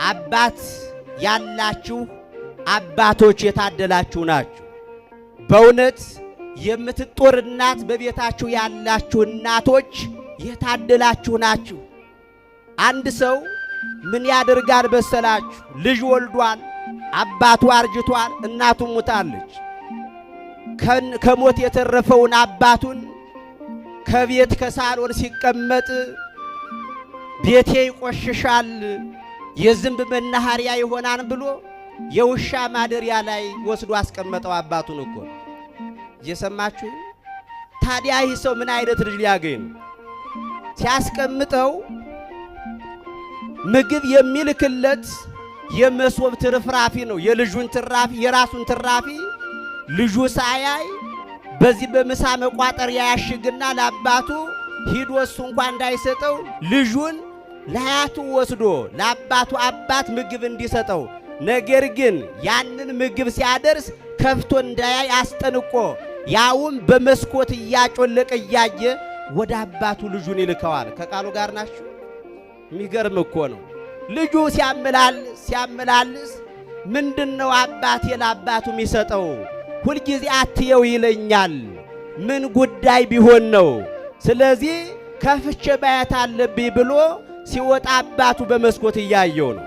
አባት ያላችሁ አባቶች የታደላችሁ ናችሁ። በእውነት የምትጦር እናት በቤታችሁ ያላችሁ እናቶች የታደላችሁ ናችሁ። አንድ ሰው ምን ያደርጋል መሰላችሁ? ልጅ ወልዷል፣ አባቱ አርጅቷል፣ እናቱ ሙታለች። ከሞት የተረፈውን አባቱን ከቤት ከሳሎን ሲቀመጥ ቤቴ ይቆሽሻል፣ የዝንብ መናኸሪያ ይሆናል ብሎ የውሻ ማደሪያ ላይ ወስዶ አስቀመጠው አባቱን። እኮ እየሰማችሁ። ታዲያ ይህ ሰው ምን አይነት ልጅ ሊያገኝ ነው? ሲያስቀምጠው ምግብ የሚልክለት የመሶብ ትርፍራፊ ነው። የልጁን ትራፊ፣ የራሱን ትራፊ ልጁ ሳያይ በዚህ በምሳ መቋጠሪያ ያሽግና ለአባቱ ሂዶ እሱ እንኳን እንዳይሰጠው ልጁን ለአያቱ ወስዶ ለአባቱ አባት ምግብ እንዲሰጠው፣ ነገር ግን ያንን ምግብ ሲያደርስ ከፍቶ እንዳያይ አስጠንቆ ያውም በመስኮት እያጮለቀ እያየ ወደ አባቱ ልጁን ይልከዋል። ከቃሉ ጋር ናችሁ? የሚገርም እኮ ነው። ልጁ ሲያመላልስ ሲያመላልስ ምንድነው አባቴ ለአባቱ የሚሰጠው? ሁልጊዜ አትየው ይለኛል። ምን ጉዳይ ቢሆን ነው? ስለዚህ ከፍቼ ማየት አለብኝ ብሎ ሲወጣ አባቱ በመስኮት እያየው ነው።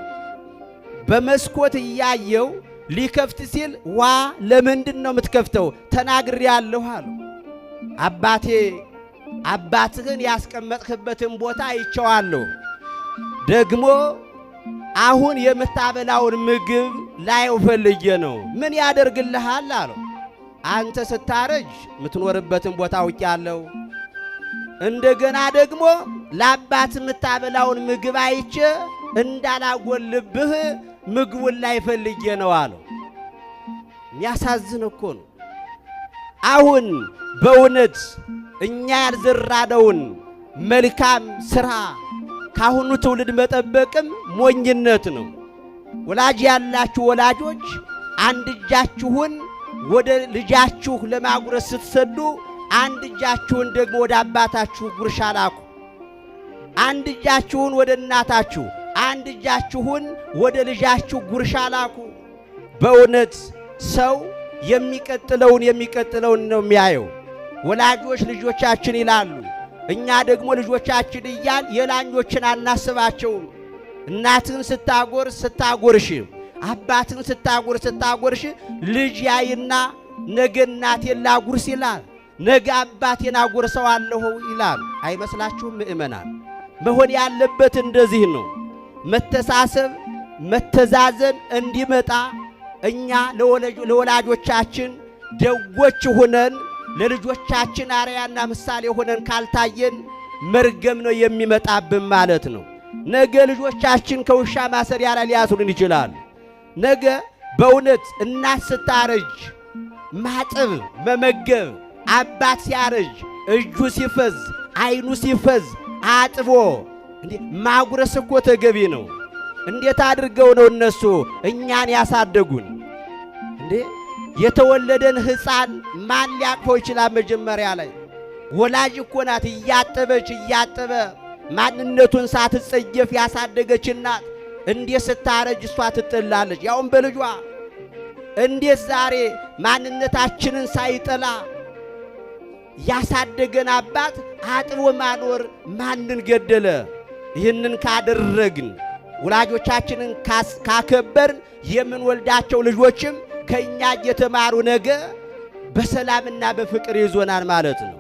በመስኮት እያየው ሊከፍት ሲል ዋ፣ ለምንድን ነው የምትከፍተው? ተናግሬያለሁ አለው። አባቴ፣ አባትህን ያስቀመጥክበትን ቦታ አይቼዋለሁ። ደግሞ አሁን የምታበላውን ምግብ ላየው ፈልጌ ነው። ምን ያደርግልሃል አለው። አንተ ስታረጅ የምትኖርበትን ቦታ አውቄያለሁ። እንደገና ደግሞ ለአባት የምታበላውን ምግብ አይቼ እንዳላጎልብህ ምግቡን ላይ ፈልጌ ነው አለው። የሚያሳዝን እኮ ነው። አሁን በእውነት እኛ ያልዘራነውን መልካም ስራ ካሁኑ ትውልድ መጠበቅም ሞኝነት ነው። ወላጅ ያላችሁ ወላጆች አንድ እጃችሁን ወደ ልጃችሁ ለማጉረስ ስትሰዱ አንድ እጃችሁን ደግሞ ወደ አባታችሁ ጉርሻ ላኩ። አንድ እጃችሁን ወደ እናታችሁ፣ አንድ እጃችሁን ወደ ልጃችሁ ጉርሻ ላኩ። በእውነት ሰው የሚቀጥለውን የሚቀጥለውን ነው የሚያየው። ወላጆች ልጆቻችን ይላሉ፣ እኛ ደግሞ ልጆቻችን እያል የላኞችን አናስባቸውም። እናትን ስታጎርስ ስታጎርሽ፣ አባትን ስታጎርስ ስታጎርሽ ልጅ ያይና ነገ እናቴን ላጉርስ ይላል፣ ነገ አባቴን አጎርሰዋለሁ ይላል። አይመስላችሁም? ምእመናን፣ መሆን ያለበት እንደዚህ ነው። መተሳሰብ መተዛዘን እንዲመጣ እኛ ለወላጆቻችን ደጎች ሆነን ለልጆቻችን አርአያና ምሳሌ ሆነን ካልታየን መርገም ነው የሚመጣብን ማለት ነው። ነገ ልጆቻችን ከውሻ ማሰሪያ ላይ ሊያስሩን ይችላሉ። ነገ በእውነት እናት ስታረጅ ማጠብ መመገብ፣ አባት ሲያረጅ እጁ ሲፈዝ አይኑ ሲፈዝ አጥቦ እንዴ ማጉረስ እኮ ተገቢ ነው። እንዴት አድርገው ነው እነሱ እኛን ያሳደጉን? እንዴ የተወለደን ሕፃን ማን ሊያቅፈው ይችላል? መጀመሪያ ላይ ወላጅ እኮ ናት እያጠበች እያጠበ ማንነቱን ሳትጸየፍ ያሳደገች እናት እንዴት ስታረጅ እሷ ትጥላለች? ያውም በልጇ። እንዴት ዛሬ ማንነታችንን ሳይጠላ ያሳደገን አባት አጥቦ ማኖር ማንን ገደለ? ይህንን ካደረግን፣ ወላጆቻችንን ካከበርን የምንወልዳቸው ልጆችም ከእኛ እየተማሩ ነገ በሰላምና በፍቅር ይዞናል ማለት ነው።